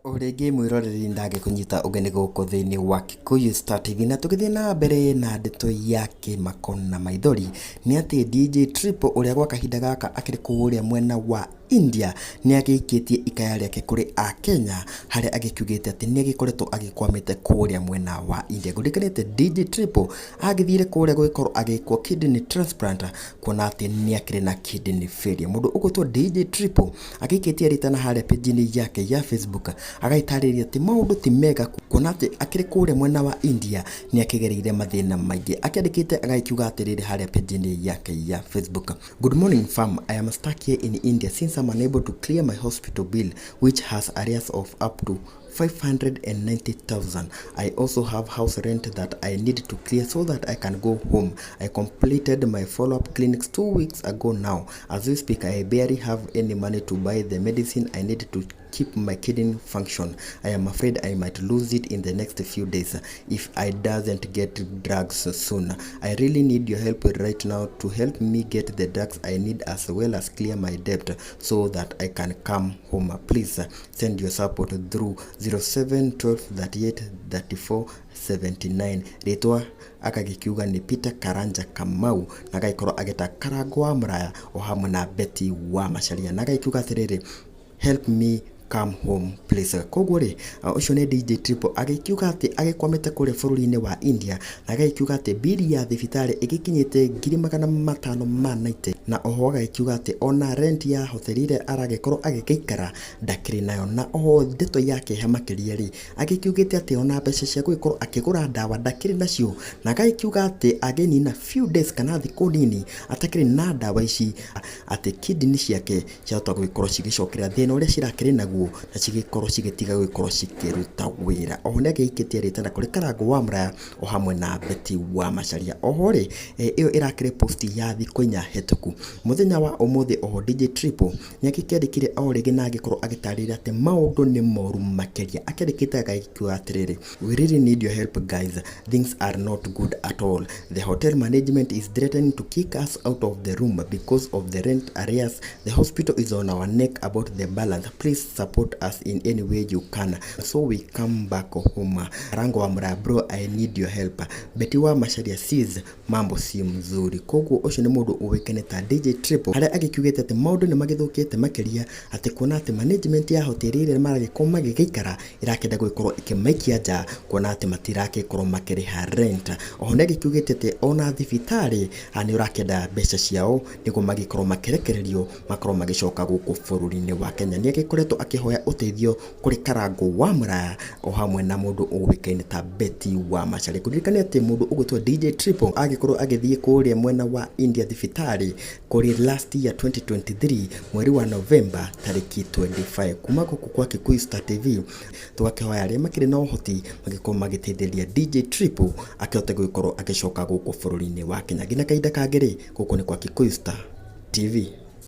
O rĩngĩ mwĩroreri ndangĩkũnyita ũgeni gũkũ thĩinĩ wa Kikuyu Star TV, na tũgĩthiĩ na mbere na ndeto ya kĩmako na maithori nĩ atĩ DJ Triple ũrĩa gwa kahinda gaka akĩrĩ kũrĩa mwena wa India nĩ agĩikĩtie ikaya rĩake kũrĩ Akenya, harĩa agĩkiugĩte atĩ nĩ agĩkoretwo agĩkwamĩte kũrĩa mwena wa India. Ngũririkanĩte DJ Triple agĩthiire kũrĩa gũgĩkorwo agĩkwo kidney transplant, kuona atĩ nĩ akĩrĩ na kidney failure. Mũndũ ũgwĩtwo DJ Triple agĩikĩtie rĩtana harĩa page-inĩ yake ya Facebook, agagĩtarĩria atĩ maũndũ ti mega, kuona atĩ akĩrĩ kũrĩa mwena wa India nĩ akĩgereire mathĩna maingĩ. Akĩandĩkĩte agagĩkiuga atĩrĩrĩ harĩa page-inĩ yake ya Facebook: "Good morning, fam. I am stuck here in India since I'm unable to clear my hospital bill, which has arrears of up to 590,000. I also have house rent that I need to clear so that I can go home. I completed my follow-up clinics 2 weeks ago now. As we speak, I barely have any money to buy the medicine I need to keep my kidney function. I am afraid I might lose it in the next few days if I doesn't get drugs soon. I really need your help right now to help me get the drugs I need as well as clear my debt so that I can come home. Please send your support through 07 12 38 34 79." Rĩtwa agagĩkiuga nĩ Peter Karanja Kamau, na agagĩkorwo agĩta Karango wa Mũraya o hamwe na Betty wa Macharia, na agagĩkiuga atĩrĩrĩ, "Help me come home, please." Koguo rĩ, ũcio nĩ DJ Triple agĩkiuga atĩ agĩkwamĩte kũrĩa bũrũri-inĩ wa India, na agagĩkiuga atĩ bili ya thibitarĩ ĩgĩkinyĩte 590,000, na oho agagĩkiuga atĩ ona rent ya hoteli ĩrĩa aragĩkorwo agĩgĩikara ndakĩrĩ nayo. Na oho ndeto ya kĩeha makĩria rĩ, agĩkiugĩte atĩ ona mbeca cia gũgĩkorwo akĩgũra ndawa ndakĩrĩ nacio, na agagĩkiuga atĩ agĩnina few days kana thikũ nini atakĩrĩ na ndawa ici, atĩ kidney ciake ciahota gũgĩkorwo cigĩcokerera thĩna ũrĩa cirakĩrĩ naguo na cigĩkorwo cigĩtiga gũgĩkorwo cikĩruta wĩra. Oho nĩ agĩikĩtie rĩtana kũrĩ Karango wa Mũraya o hamwe na Betty wa Macharia. Oho rĩ, ĩyo ĩrakĩrĩ post ya thikũ 4 hetũku. Mũthenya wa ũmũthĩ oho DJ Triple nĩ agĩkĩandĩkire o rĩngĩ na agĩkorwo agĩtarĩria atĩ maũndũ nĩ moru makĩria. Akĩandĩkĩte agagĩkiuga atĩrĩrĩ, "We really need your help, guys. Things are not good at all. The hotel management is threatening to kick us out of the room because of the rent arrears. The hospital is on our neck about the balance. Please support us in any way you can so we come back home. Rango wa Mũraya, bro, I need your help. Betty wa Macharia, sis, mambo si mzuri." Koguo ũcio nĩ mũndũ ũĩkaine ta DJ Triple, harĩa agĩkiugĩte atĩ maũndũ nĩ magĩthũkĩte makĩria, atĩ kuona atĩ management ya hoteli ĩrĩa maragĩkorwo magĩgĩikara ĩrakĩenda gũgĩkorwo ĩkĩmaikia nja, kuona atĩ matirakĩkorwo makĩrĩha rent. Oho nĩ agĩkiugĩte atĩ ona thibitarĩ nĩ ũrakĩenda mbeca ciao nĩguo magĩkorwo makĩrekererio makorwo magĩcoka gũkũ bũrũri-inĩ wa Kenya. Nĩ agĩkoretwo akĩhoya ũteithio kũrĩ Karango wa Mũraya o hamwe na mũndũ ũĩkaine ta Betty wa Macharia. Kũririkane atĩ mũndũ ũgwĩtwo DJ Triple agĩkorwo agĩthiĩ kũrĩa mwena wa India thibitarĩ kũrĩ last year 2023, mweri wa November tarĩki 25. Kuma gũkũ kwa Kikuyu Star TV tũgakĩhoya arĩa makĩrĩ na ũhoti magĩkorwo magĩteithĩrĩria DJ Triple akĩhote gũgĩkorwo agĩcoka gũkũ bũrũri-inĩ wa Kenya. Nginya kahinda kangĩ rĩ, gũkũ nĩ kwa Kikuyu Star TV.